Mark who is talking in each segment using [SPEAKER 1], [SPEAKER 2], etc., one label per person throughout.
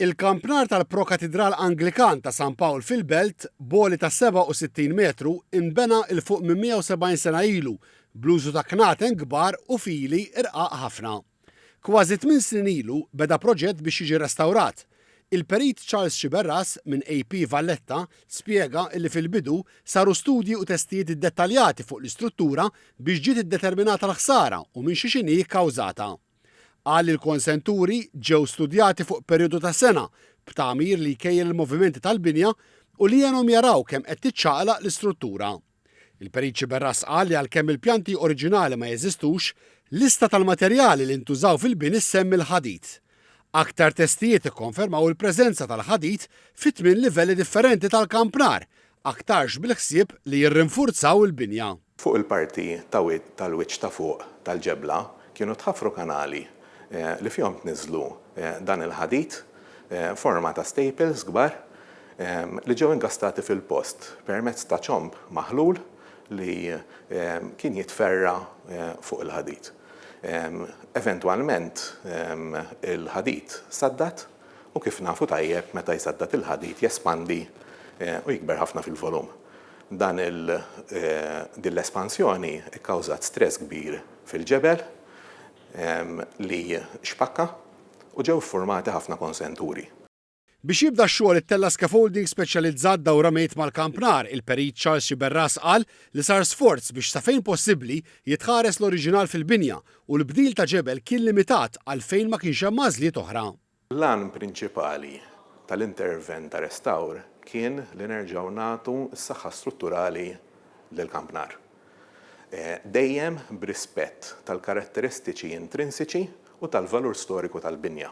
[SPEAKER 1] Il-kampnar tal-Pro-Katidral Anglikan ta' San Pawl fil-Belt, b'għoli ta' 67 metru, inbena 'l fuq minn 170 sena ilu bl-użu ta' knaten kbar u fili rqaq ħafna. Kważi tminn snin ilu beda proġett biex jiġi restawrat. Il-Perit Charles Sciberras minn AP Valletta spjega illi fil-bidu saru studji u testijiet iddettaljati fuq l-istruttura biex ġiet iddeterminata l-ħsara u minn xiex inhi kkawżata. Qal li l-konsenturi ġew studjati fuq perjodu ta' sena b'tagħmir li jkejjel il-movimenti tal-binja u li għenhom jaraw kemm qed tiċċaqlaq l-istruttura. Il-Perit Sciberras qal li għalkemm il-pjanti oriġinali ma jeżistux, lista tal-materjali li ntużaw fil-bini ssemmi l-ħadid. Aktar testijiet ikkonfermaw il-preżenza tal-ħadid fi tmien livelli differenti tal-kampnar, aktarx bil-ħsieb li jirrinfurzaw il-binja.
[SPEAKER 2] Fuq il-parti tal-wiċċ ta' fuq tal-ġebla kienu tħaffru kanali li fihom tniżżlu dan il-ħadid forma ta' staples kbar li ġew ingastati fil-post permezz ta' ċomb maħlul li kien jitferra' fuq il-ħadid. Eventwalment il-ħadid saddad u kif nafu tajjeb meta jsaddad il-ħadid jespandi u jikber ħafna fil-volum. Dan il, din l-espansjoni kkawżat stress kbir fil-ġebel li xpakka u ġew iffurmati ħafna konsenturi.
[SPEAKER 1] Biex jibda x-xogħol ittella' scaffolding speċjalizzat dawramejt mal-kampnar, il-Perit Charles Sciberras qal li sar sforz biex sa fejn possibbli jitħares l-oriġinal fil-binja u l-bdil ta' ġebel kien limitat għal fejn ma kienx hemm għażliet oħra.
[SPEAKER 2] L-għan prinċipali tal-intervent ta' restawr kien li nerġgħu nagħtu s-saħħa strutturali lill-kampnar. Dejjem b'rispett tal-karatteristiċi intrinsiċi u tal-valur storiku tal-binja.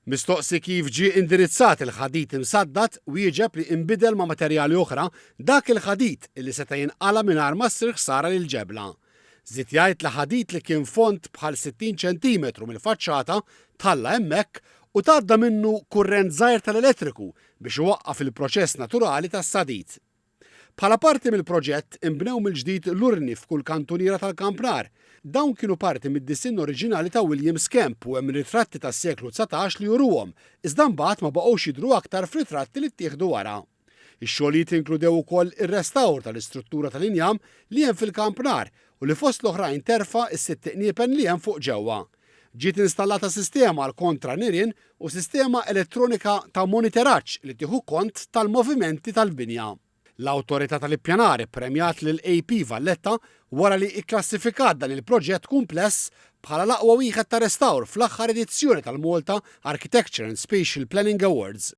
[SPEAKER 1] Mistoqsi kif ġie indirizzat il-ħadid imsaddad, wieġeb li inbidel ma' materjali oħra dak il-ħadid li seta' jinqala' mingħajr ma ssir ħsara lill-ġebla. Żied jgħid li ħadid li kien fond bħal 60 ċentimetru mill-faċċata tħalla hemmhekk u tgħadda minnu kurrent żgħir tal-elettriku biex iwaqqaf il-proċess naturali tas-sadid. Bħala parti mill-proġett, inbnew mill-ġdid l-urni f'kull kantuniera tal-kampnar. Dawn kienu parti mid-disinn oriġinali ta' William Skemp u hemm ritratti tas-seklu 19 li juruhom, iżda mbagħad ma baqgħux jidhru aktar f'ritratti li ttieħdu wara. Ix-xogħlijiet inkludew ukoll ir-restawr tal-istruttura tal-injam li hemm fil-kampnar u li fost l-oħrajn terfa' s-sitt iqniepen li hemm fuq ġewwa. Ġiet installata sistema għal kontra nirien u sistema elettronika ta' moniteraġġ li tieħu kont tal-movimenti tal-binja. L-Awtorità tal-Ippjanar ippremjat lil AP Valletta wara li kklassifikat dan il-proġett kumpless bħala l-aqwa wieħed ta' restawr fl-aħħar edizzjoni tal-Malta Architecture and Spatial Planning Awards.